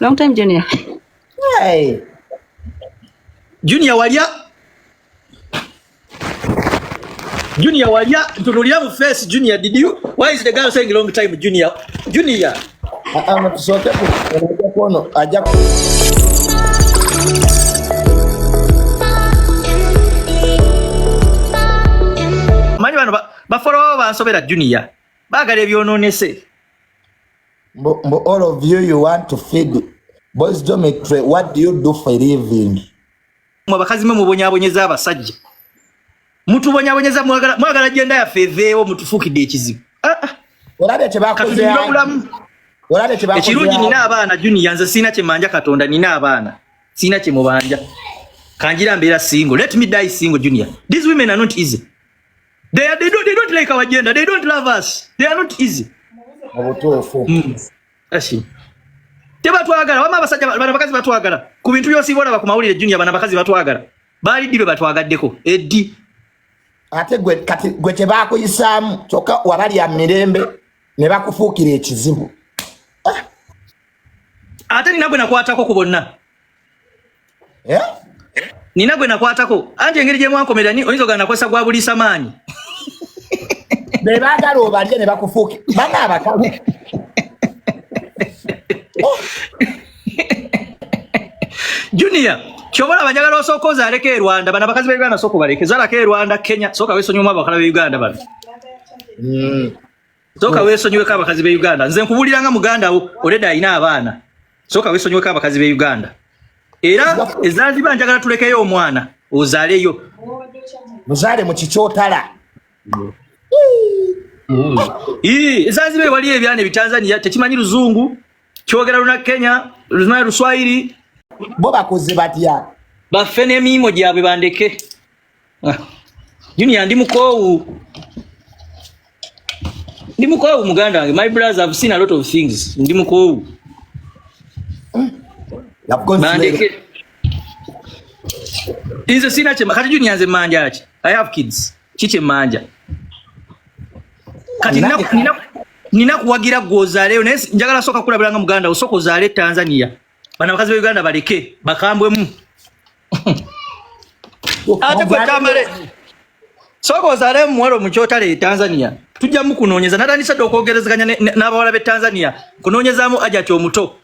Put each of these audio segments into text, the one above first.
Long time, Junior. Hey. Junior walya. Junior walya ntunulira mu face. Junior, did you, why is the girl saying long time, Junior? Junior. Ah, tusooke ajja kuono ajja. Manyi bano bafolowa bansobera. Junior, baagala ebyonoonese. Mbu all of you, you want to feed Boys Dormitory. What do you do for a living? Mwe abakazi mwe mubonyaabonyeza abasajja, mutubonyaabonyeza. Mwagala genda yaffe eveewo, mutufuukidde ekizibu. Ah, ah. Olabye kye bakoze? Katulinde obulamu. Olabye kye bakoze? Ekirungi nina abaana, Junior. Nze siina kyemanja Katonda, nina abaana, siina kyemubanja. Kanjira mbeera single, let me die single. Junior, these women are not easy. They don't like our gender, they don't love us, they are not easy. Mu butuufu. Ashi. Tebatwagala wama abasajja bano abakazi batwagala ku bintu by'osiiba olaba ku mawulire. Junior, bano abakazi batwagala. Baali ddi lwe batwagaddeko eddi? Ate gwe kati gwe kye bakuyisaamu, kyokka wabalya mirembe ne bakufuukira ekizibu. Ate nina gwe nakwatako ku bonna. Eh? Nina gwe nakwatako, anti engeri gye mwankomerera oyinza ogamba nakozesa gwa buliisa maanyi. Be baagala obalye ne bakufuukira bana abakazi. Oh, Junior, kyoba olaba njagala osooka ozaaleko e Rwanda. Bano abakazi ba Uganda sooka obaleke, zaalako e Rwanda, Kenya, sooka weesonyiwemu abakala be Uganda bano. Sooka weesonyiweko abakazi be Uganda. Nze nkubuulira nga muganda wo already alina abaana, sooka weesonyiweko abakazi be Uganda. Era ezanziba njagala tulekeyo omwana ozaaleyo. Muzaale mu kikyotala. Ii, ezanziba waliyo ebyana ebitanzania tekimanyi luzungu, kyogera luna Kenya, lumanyi Luswahili. Bo bakoze batya? Baffe n'emiyimo gyabwe bandeke. Ah, Junior, ndi mukoowu, ndi mukoowu muganda wange. My brothers have seen a lot of things. Ndi mukoowu. Of course. Bandeke, nze sina kye. Kati Junior, nze manja ki? I have kids, ki kye manja kati? Nina kuwagira gwe ozaaleyo, naye njagala sooka kulabira nga muganda wo, sooka ozaale e Tanzania. Bano abakazi ba Uganda baleke bakambwemu. Ate gwe Tamale, sooka ozaale muwala omukyotale e Tanzania, tujja mukunoonyeza. Natandise dde okwogerezeganya n'abawala b'e Tanzania, kunoonyezaamu ajati omuto,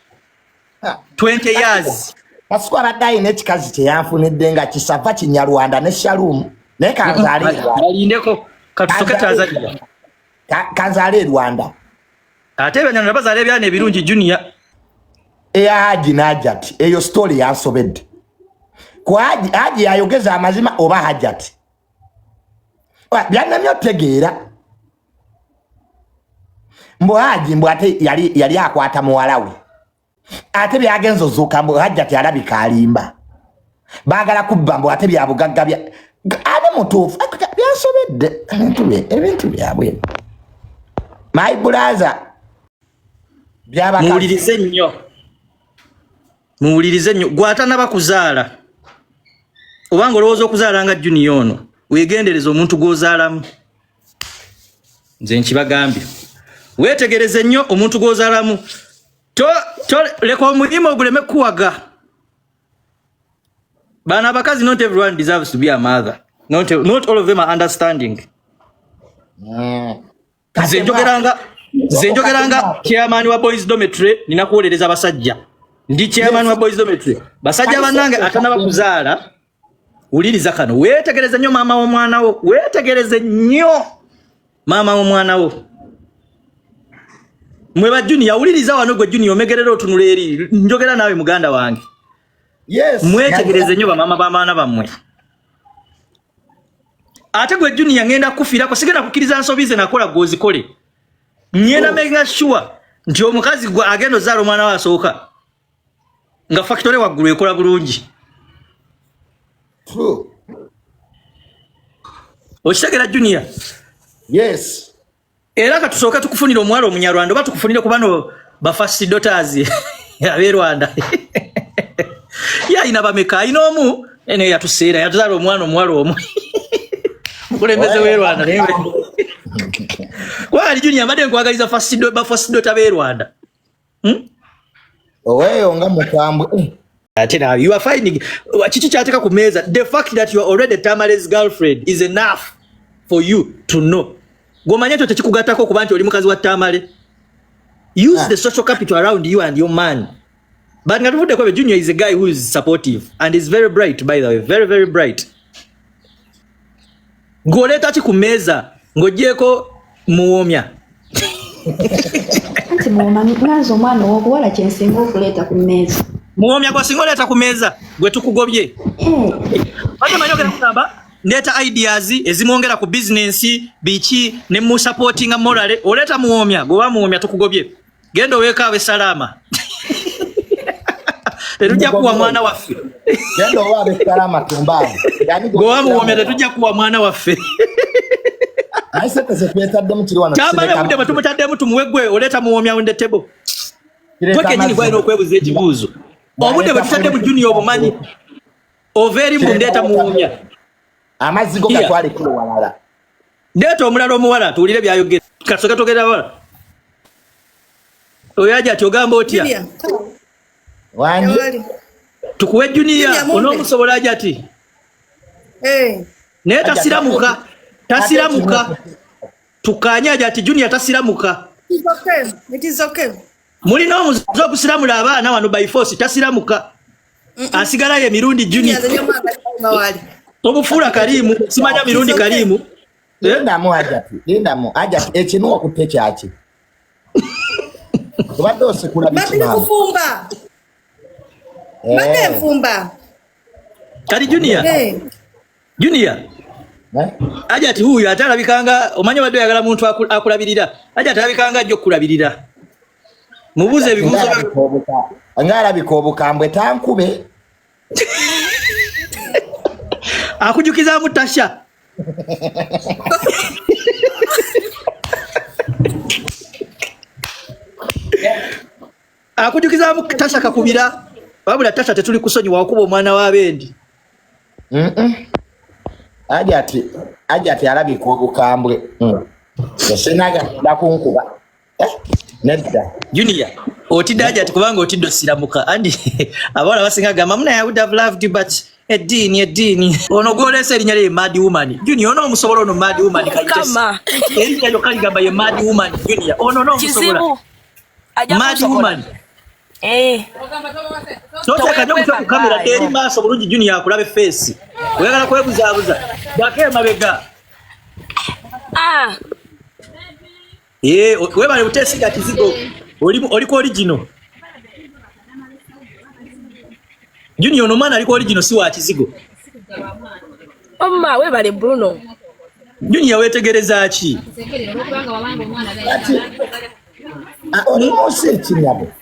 20 years. Kasuku abadde alina ekikazi kye yanfunidde nga kisava Kinyarwanda ne Shalumu, naye kanzaale e Rwanda. Balindeko, katusoke Tanzania. Kanzaale e Rwanda. Ate ebanyarwanda bazaala ebyana ebirungi, Junior. Eya Haji n'Hajati, eyo story yansobedde. Ku Haji, Haji yayogeza amazima oba Hajati? Byannamye otegeera mbu Haji mbu ate yali akwata muwala we, ate byagenza ozuuka mbu Hajati alabika alimba, baagala kubba, mbu ate byabugagga bya ate mutuufu. Byansobedde ebintu byabwe, my brother, byabakazi. Muwulirize nnyo, muwulirize nnyo. Gwe kuzaala obanga olowooza okuzaala nga Junior ono, weegendereza omuntu gw'ozaalamu. Nze nkibagambye, weetegereze nnyo omuntu gw'ozaalamu. Leka omulimu oguleme kuwaga. Bano abakazi, not everyone deserves to be a mother. Not all of them are understanding. Nze njogeranga chairman wa Boys Dormitory, nina kuwolereza abasajja. Ndi chairman wa Boys Dormitory. Basajja bannange, atanaba kuzaala, wuliriza kano. Weetegereze nnyo maama w'omwana wo, weetegereze nnyo maama w'omwana wo. Mwe ba Junior, wuliriza wano. Gwe Junior omegerera otunula eri, njogera naawe muganda wange. Yes. Mwetegereze nnyo bamaama b'abaana bammwe. Ate gwe Junior, ngenda kufiirako, sigenda kukkiriza nsobi ze nakola gw'ozikole. Ngenda making sure nti omukazi gwe agenda ozaala omwana we asooka nga factory waggulu ekola bulungi. True. Okitegeera, Junior? Yes. Era katusooke tukufunire omuwala Omunyarwanda oba tukufunire ku bano ba first daughters ab'e Rwanda. Ye ayina bameka? Ayina omu naye yatuseera, yatuzaala omwana omuwala omu, mukulembeze w'e Rwanda. Naye kwali Junior, mbadde nkwagaliza ba first daughter b'e Rwanda. Hmm? Oweeyo nga mukambwe. Eh. Ate now you are finding kiki kyateka ku meza. The fact that you are already Tamale's girlfriend is enough for you to know. Gomanya ekyo tekikugattako okuba nti oli mukazi wa Tamale. Use the social capital around you and your man. But nga tuvudde kwebyo, Junior is a guy who is supportive and is very bright, by the way, very very bright. Ng'oleeta ki ku mmeeza ng'oggyeeko muwoomya? Anti muwooma nganze omwana ow'obuwala kye nsinga okuleeta ku mmeeza. Muwoomya gw'osinga oleeta ku mmeeza gwe tukugobye. Eh. Ate manyi ogenda kugamba ndeeta ideas ezimwongera ku bizinensi biki ne musupportinga morale, oleeta muwoomya gwe muwoomya tukugobye. Genda oweeko abe salaama. Tetujja kuwa mwana waffe. Genda owa abe salaama tumbaavu. Gwe wamuwoomya tetujja kuwa mwana waffe. Naye sente ze twetaddemu kiri wano. Kyamala obudde bwe tumutaddemu tumuwe gwe oleeta muwoomya on the table. Gwe kennyini gwalina okwebuza ekibuuzo. Obudde bwe tutaddemu Junior obumanyi. Ova eri mbu ndeeta muwoomya. Amazzi go gatwale kilo walala. Ndeeta omulala omuwala tuwulire byayogera. Kasooke twogere abawala. Oyo aja ati ogamba otya? Wangi. Tukuwe Junior onoomusobola aja ati. Eh. Naye tasiramuka. Tasiramuka. Tukanye aja ati Junior tasiramuka. It is okay. It is okay. Mulina omuze ogusiramula abaana wano by force tasiramuka. Asigala ye Mirundi Junior. Tomufuula Karimu, simanya Mirundi Karimu. Lindamu Hajati, lindamu Hajati, ekinu okutte kyaki? Obadde osikula biki maama? Mbadde kufumba. Mbadde nfumba. Kati Junior. Junior. Hajati huyu ate alabikanga omanyi obadde oyagala muntu akulabirira. Hajati alabikanga ajja okukulabirira. Mubuuze ebibuuzo. Ng'alabika obukambwe tankube. Akujukizaamu Tasha. Akujukizaamu Tasha Kakubira. Wabula Tasha tetuli kusonyiwa okuba omwana w'abendi. Hajati alabika obukambwe. Sinaga kunkuba. Nedda. Junior, otidde Hajati kubanga otidde osiramuka. Andi abawala basinga gamba muna I would have loved you but eddiini eddiini. Ono gw'oleese erinnya lye Mad Woman. Junior ono omusobola ono Mad Woman Kama. Erinnya lyokka ligamba ye Mad Woman Junior. Ono n'omusobola. Kizibu. Ajja Mad kunsobola. Woman. Eh. Toteeka nnyo omutwe ku kamera eri maaso bulungi Junior akulabe face. Oyagala kwebuzaabuza. Ddako emabega. Ah. Eh, webale buteesiga kizigo. Oli ku original. Junior ono omwana ali ku original si wa kizigo. Omma webale Bruno. Junior weetegereza ki? Kati, oli mu nsi ki nnyabo?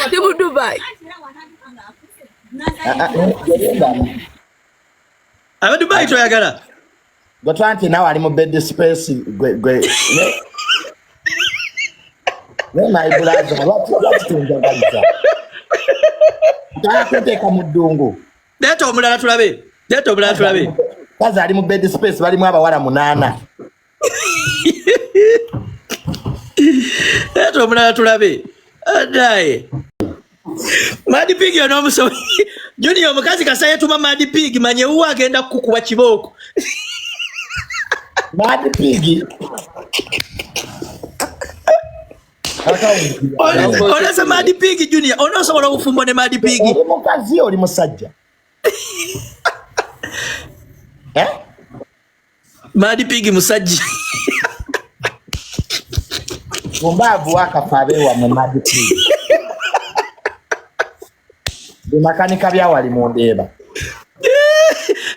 Ndi mu Dubai. Aba Dubai toyagala? Gwe twanti naawe ali mu bed space gwe gwe ne my brother lwaki tunjagaliza? Twakuteeka mu ddungu. Leeta omulala tulabe. Leeta omulala tulabe. Kazi ali mu bed space balimu abawala 8. Leeta omulala tulabe. Adaye. Mad Pig ono omusomi. Junior omukazi kasa yetuma Mad Pig manye uwa agenda kukuba kibooko. Mad Pig. Olese Mad Pig Junior onosobola obufumbo ne Mad Pig. Oli mukazi oli musajja. Eh? Mad Pig musajja. Mumbavu wakafa abeewa mu Mad Pig. Bimakanika bya wali mu ndeeba.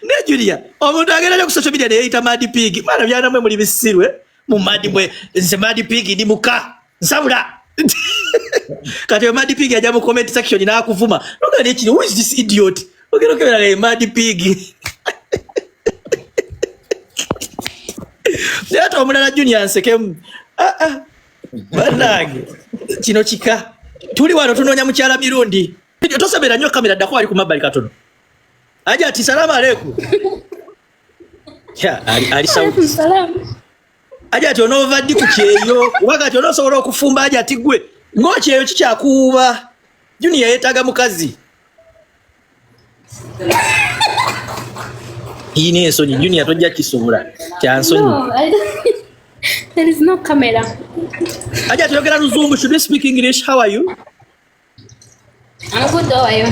Ne Julia, omuntu agenda ku social media ne yeeyita Mad Pig. Mwana byana mwe muli bisirwe mu Mad mwe nze Mad Pig ndi muka. Nsabula. Kati yo Mad Pig ajja mu comment section n'akuvuma. Look at it, who is this idiot? Ogenda okebera naye Mad Pig. Naye ate omulala Junior nsekemu. Ah, ah. Bannange, kino kika. Tuli wano tunoonya mukyala Mirundi. Tosabira nnyo kamera ddako wali ku mabbali katono. Aja ati salamu aleikum. Ya, ali Saudi. Salamu. Aja ati onoova ddi ku kyeyo? Kubanga ati onoosobola okufumba aja ati ggwe. Ng'okyeyo kikyakuwuuba. Junior yeetaaga mukazi. Iyina ensonyi Junior tojja kisobola. Kya nsonyi. No, I don't. There is no camera. Aja tuyogera Luzungu. Should we speak English? How are you? I'm good, how are you?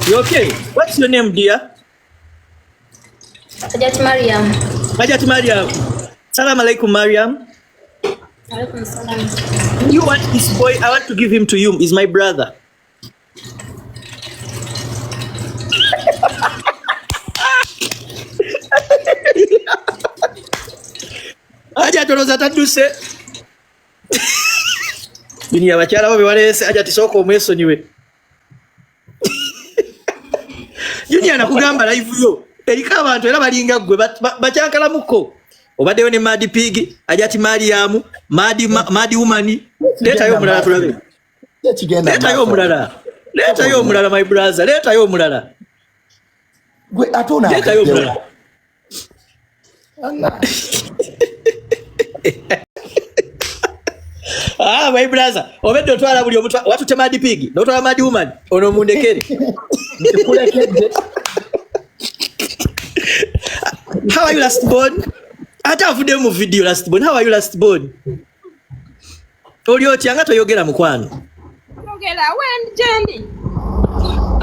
You okay? What's your name, dear? Hajat Mariam. Hajat Mariam. Salam alaikum, Mariam. Alaikum salam. You want this boy? I want to give him to you. He's my brother. Aja tolooza tadduse. Bini abakyala bo be waleese aja tisooka omwesonyiwe. Junior nakugamba live yo eriko abantu era balinga ggwe bakyankalamuko. Obaddeyo ne Mad Pig, Hajati Mariam, Mad Woman. Leetayo omulala tulabe. Leetayo omulala. Leetayo omulala my brother. Leetayo omulala. Gwe ate ono Leetayo omulala. Ah, my brother, obedde otwala buli omuntu watute Mad Pig, n'otwala Mad Woman, ono mundekere. Nkulekedde. How are you last born? Ate avuddeyo mu video last born. How are you last born? Oli otya nga toyogera mukwano? Yogera wendi gyendi.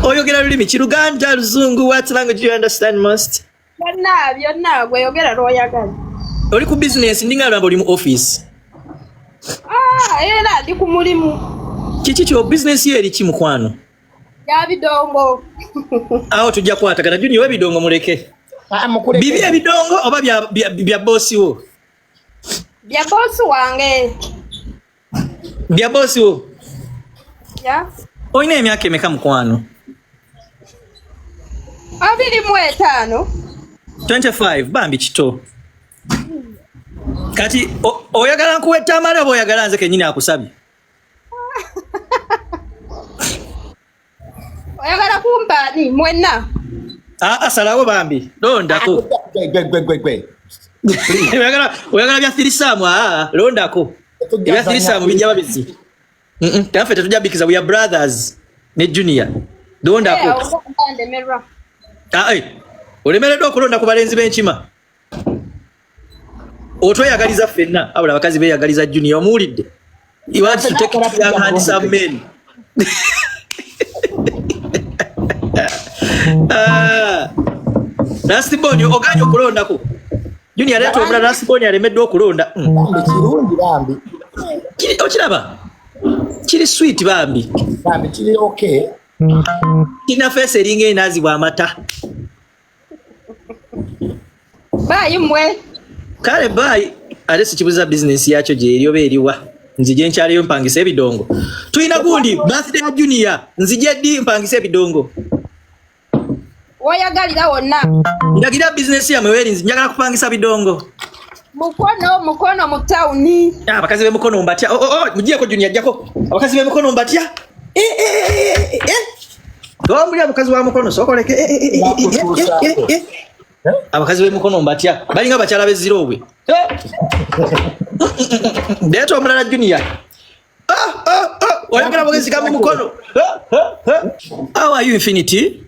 Oyogera lulimi ki? Luganda, Luzungu, what language do you understand most? Byonna byonna gweyogera lw'oyagala. Oli ku business ndinga lwamba oli mu office. Ah, era ndi ku mulimu. Kiki kyo business yo eri ki mukwano? Ya bidongo. Awo tujja kukwatagana. Junior w'ebidongo muleke. Ah, mukuleke. Bibi ebidongo oba bya boss wo? Bya boss wange. Bya boss wo? Ya. Olina emyaka emeka mukwano? 25. 25 bambi kito. Kati oyagala nkuwe Tamale oba oyagala nze kennyini akusabye? Oyagala kumpa ani mwenna? Ah, salawo bambi. Londako. Gwe. Oyagala bya thirisamu, londako. Ebya thirisamu bijja babizi. Taffe tetujja bikiza, we are brothers ne Junior. Londako. Olemereddwa okulonda ku balenzi b'enkima. Otweyagaliza ffenna, abula abakazi beeyagaliza Junior, omuwulidde? You want to take two young handsome men. Last born oganye okulondako. Junior leeta omulala, last born alemeddwa okulonda. Bambi kirungi bambi. Kiri okiraba? Kiri sweet bambi. Bambi kiri okay. Kirina face eringa enaazibwa amata. Bye mmwe. Kale bye. Ate sikibuza business yakyo gyeri oba eriwa. Nzije nkyaliyo mpangisa ebidongo. Tulina gundi birthday ya Junior. Nzije ddi mpangisa ebidongo. Woyagalira wonna. Ndagira business yammwe weri nzi njagala kupangisa bidongo. Mukono mu town. Abakazi b'emukono mbatya. Oh, mugiyeko Junior ajjako. Abakazi b'emukono mbatya. Tombulira mukazi wa mukono sookoleke. Abakazi b'emukono mbatya. Balinga bakyala b'ezirobwe. Leeta omulala Junior. Oyogera bugezi ka mu mukono. How are you Infinity?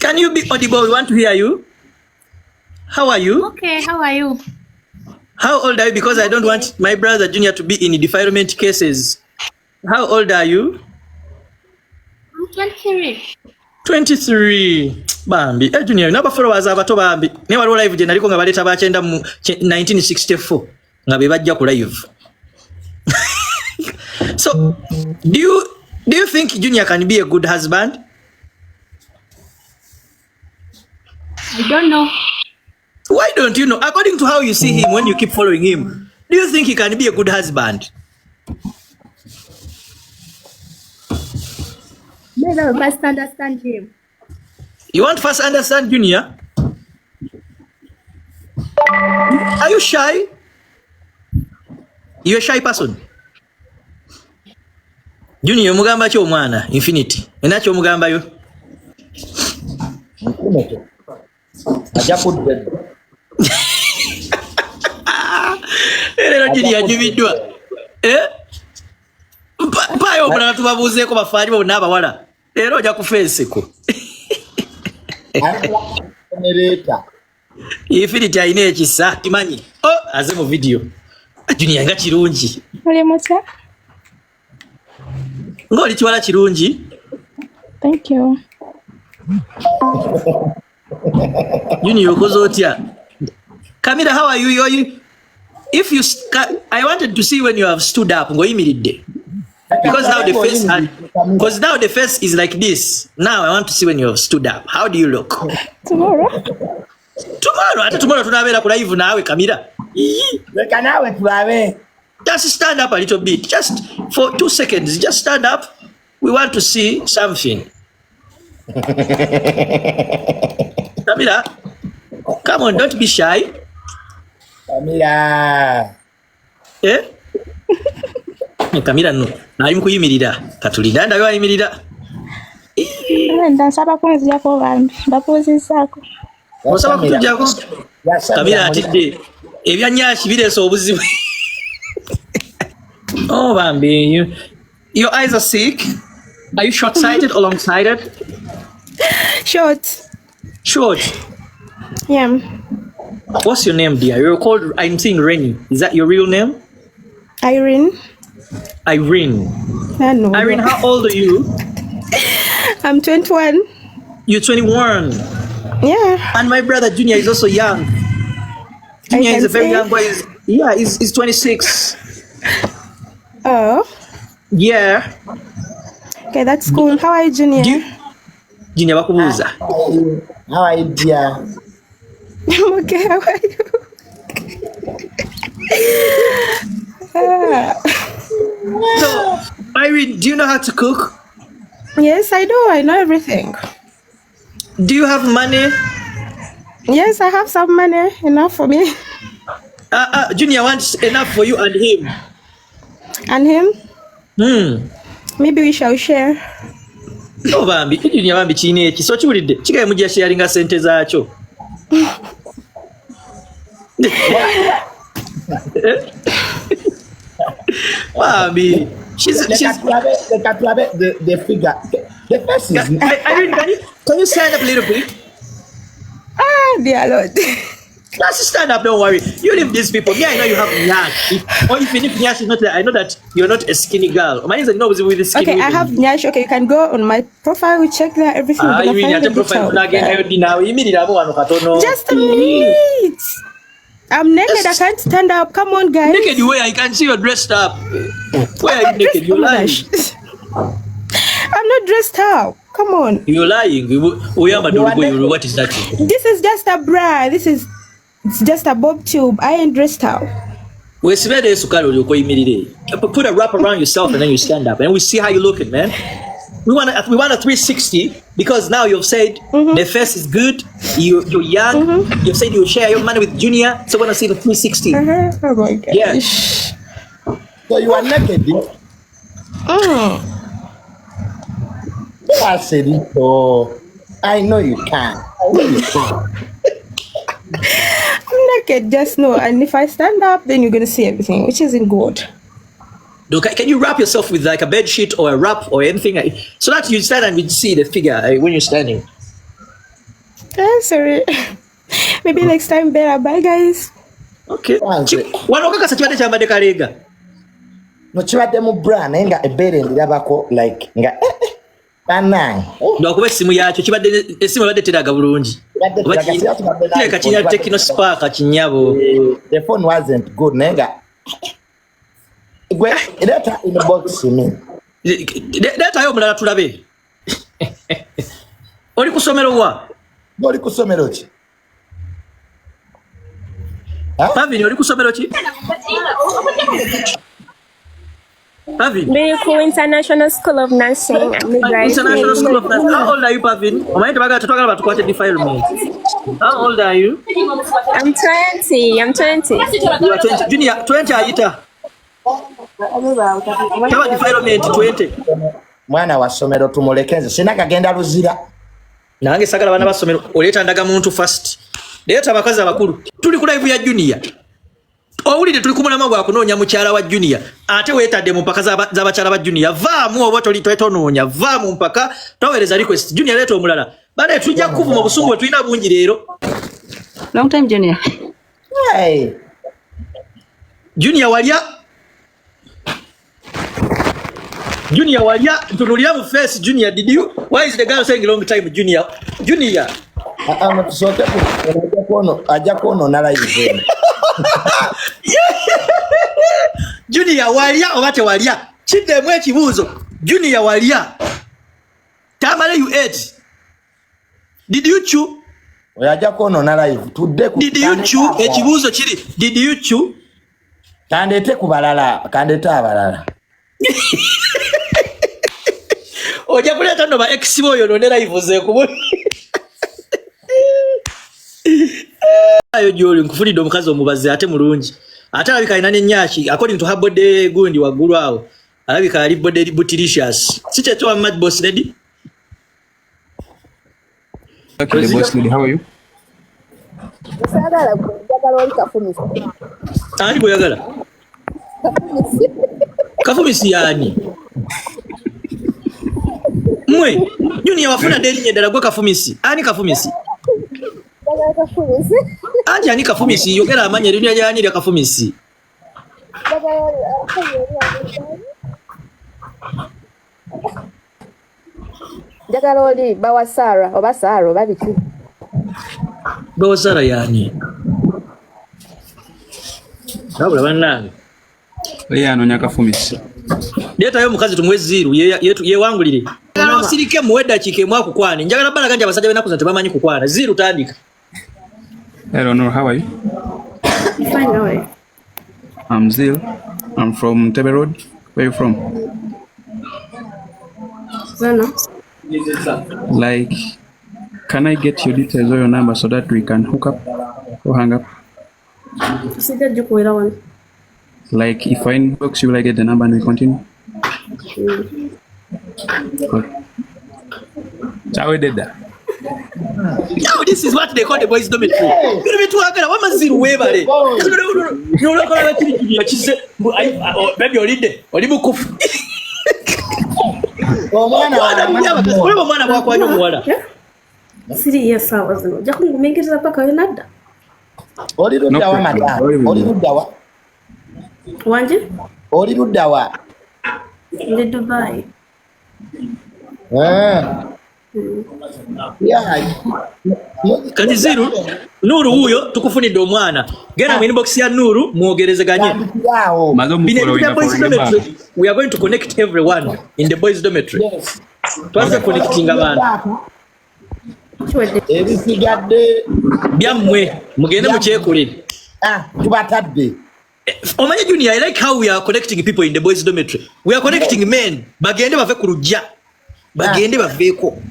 Can you be audible? We want to hear you. How are you? Okay, how are you? How old are you? Because I don't want my brother Junior to be in defilement cases. How old are you? I'm 23. 23. Bambi. Junior, naba followers abato bambi. Ne waliwo live gye naliko nga baleeta bakyenda mu 1964 nga be bajja ku live. So, do you think Junior can be a good husband? I don't know. Why don't you know? According to how you see him when you keep following him, do you think he can be a good husband? Maybe I must understand him. You want first understand Junior? Are you shy? You're a shy person. Junior, omugamba ki omwana? Infinity. Ena ki omugambayo? Ajja kudda. Leero Junior anyumiddwa. Eh? Mpaayo omulala tubabuuzeeko bafaani bonna abawala. Leero ojja kufa enseko. Infinity alina ekisa kimanyi. Oh, aze mu video. Junior nga kirungi. Oli mutya? Ng'oli kiwala kirungi. Thank you. Junior okoze otya? Kamira, how are you? Are you if you I wanted to see when you have stood up ng'oyimiridde. Because now the face had, because now the face is like this. Now I want to see when you have stood up. How do you look? Tomorrow. Tomorrow, ate tomorrow tunabeera ku live naawe Kamira. Leka naawe tulabe. Just stand up a little bit. Just for 2 seconds. Just stand up. We want to see something. Kamira, come on, don't be shy. Kamira. Eh? Kamira no. Ali mu kuyimirira. Katulinde ndabe ayimirira. Nsaba kunzijako bambi. Mbabuuzizzaako. Osaba kutujjako? Kamira atidde. Ebya Nyashi bireese obuzibu. Oh, bambi, your eyes are sick. Are you short-sighted or long-sighted? Short. Short. Yeah. What's your name, dear? You're called, I'm seeing Rennie. Is that your real name? Irene. Irene. I know. Irene, how old are you? I'm 21. You're 21. Yeah. And my brother Junior is also young. Junior is a very young boy. He's 26. Oh. Yeah. Okay, that's cool. How are you, Junior? Junior, bakubuuza. How are you, dear? I'm okay. How are you? So, Irene, do you know how to cook? Yes, I do. I know everything. Do you have money? Yes, I have some money. Enough for me. Junior wants enough for you and him. And him? Hmm. Maybe we shall share. No, bambi. Junior bambi kiine eki. So kiwulidde. Kigaye mujja sharinga sente zaakyo. Bambi. She's the figure. The face is. Irene, can you stand up a little bit? Ah, dear Lord. Just stand up, don't worry. You leave these people. Me, I know you have nyash. Or even if nyash is not there, I know that you're not a skinny girl. Mine is no with the skinny. Okay, women. I have nyash. Okay, you can go on my profile. We check that everything. Ah, you mean your profile? Just a minute. I'm naked. I can't stand up. Come on, guys. Naked where? I can see you're dressed up. Where are you naked? You're lying. I'm not dressed up. Come on. You're lying. What is that? This is just a bra. This is. It's just a bob tube. I ain't dressed up. Put a wrap around yourself and then you stand up and we see how you looking, man. We want a 360 because now you've said the face is good. You're young. You've said you share your money with Junior. So we want to see the 360. Oh my gosh. Yeah. So you are naked. Mm. I said it. Oh, I know you can. I know you can. I'm naked, just know. And if I stand up, then you're gonna see everything, which isn't good. Okay, can you wrap yourself with like a bed sheet or a wrap or anything so that you stand and you see the figure when you're standing? I'm sorry. Maybe next time better. Bye, guys. Okay. Wano kaka kyambadde kalega. No kibadde mu bra naye nga ebbeere ndirabako like nga bannange. Lwakuba essimu yakyo kibadde essimu ebadde teraga bulungi. Kireka kirina Tecno Spark kinyabo. The phone wasn't good naye nga gwe leeta inbox me. Leetayo omulala tulabe. Oli ku ssomero wa? Oli ku ssomero ki? Pavini oli ku ssomero ki? Pavin. Miracle International School of Nursing. International School of Nursing. How old are you, Pavin? How old are you? I'm 20. I'm 20. You are 20. Junior, 20 ayita. Taba defilement 20. Mwana wa somero tumuleke sina kagenda luzira. Nange sagala bana basomero oleeta ndaga muntu first. Leeta abakazi abakulu. Tuli ku live ya Junior. Owulidde, tuli ku mulamwa gwa kunoonya mukyala wa Junior, ate weetadde mu mpaka z'abakyala ba Junior. Vaamu, oba toli tonoonya, va mu mpaka, toweereza request. Junior, leeta omulala. Bane, tujja kukuvuma, obusungu bwe tulina bungi leero. Long time, Junior. Hey. Junior walya, Junior walya, ntunulira mu face. Junior, did you, why is the girl saying long time, Junior? Junior. Ah, ah, tusooke ajja kwonoona live eno. Junior walya oba tewalya? Kiddemu ekibuuzo. Junior walya? Tamale, you ate? Did you chew? Oyo ajja kwonoona live, tudde ku Did you chew? Ekibuuzo kiri, did you chew? Kandeete ku balala, kandeete abalala. Ojja kuleeta nno ba ex bo, oyo none live zeekubu ayo gyoli. Nkufunidde omukazi omubazi ate mulungi, ate alabika alina nenyaaki according to her body. Gundi waggulu awo alabika ali body bootylicious, si kyekyo wamma, boss lady? Okay, the boss lady, how are you? Saagala gwe, njagala oli Kafumisi. Ani gweyagala? Kafumisi yaani? Mwe Junior wafuna dde erinnya eddala gwe Kafumisi. Ani Kafumisi? Njagala Kafumisi. Anti ani Kafumisi? Yogera amanya, erinnya lyani lya Kafumisi? Njagala omukazi oli amuzanyi. Njagala oli bawa Sarah oba Sarah oba biki. Bawasara yaani? Wabula bannange. Oye anoonya Kafumisi. Leetayo omukazi tumuwe ziiru yewangulire. Njagala osirike, muwe eddakiika emu akukwane. Njagala balaga nti abasajja b'ennaku zino tebamanyi kukwana. Ziiru, tandika. Hello, Noor, how are you? Fine, how are you? I'm Zil. I'm from Tebe Road. Where are you from? Zana. Like, can I get your details or your number so that we can hook up or hang up? Sijja gikuwera wano. Like, if I inbox you, will I get the number and we continue? Good. Kyawedde dda. Now this is what they call the boys dormitory. Bino bitwagala wama ziru, weebale. Nolwakola bakiri Junior kize oh, baby, olidde oli mukufu. Omwana. Mwana abakazi, olaba omwana bwakwanya omuwala. Siriyo essaawa zino. Ojja kungumiikiriza paka we nadda. Oli luddawa? No problem. Madam, oli luddawa? Wangi? Oli luddawa? Ndi Dubai. Eh. Yeah. Kati Ziru, Nuru wuuyo tukufunidde omwana. Genda mu inbox ya Nuru mwogerezeganye. Tandikirawo. Maze Bino ebintu bya omufollowinga boys following back. dormitory, we are going to connect everyone in the boys dormitory. Yes. Twaze connecting abaana. Kiwedde. Ebisigadde Byammwe, mugende mukyekolere. Ah, tubatadde. Omanye Junior, I like how we are connecting people in the boys dormitory. We are connecting men. Bagende bave ku lujja, bagende baveeko.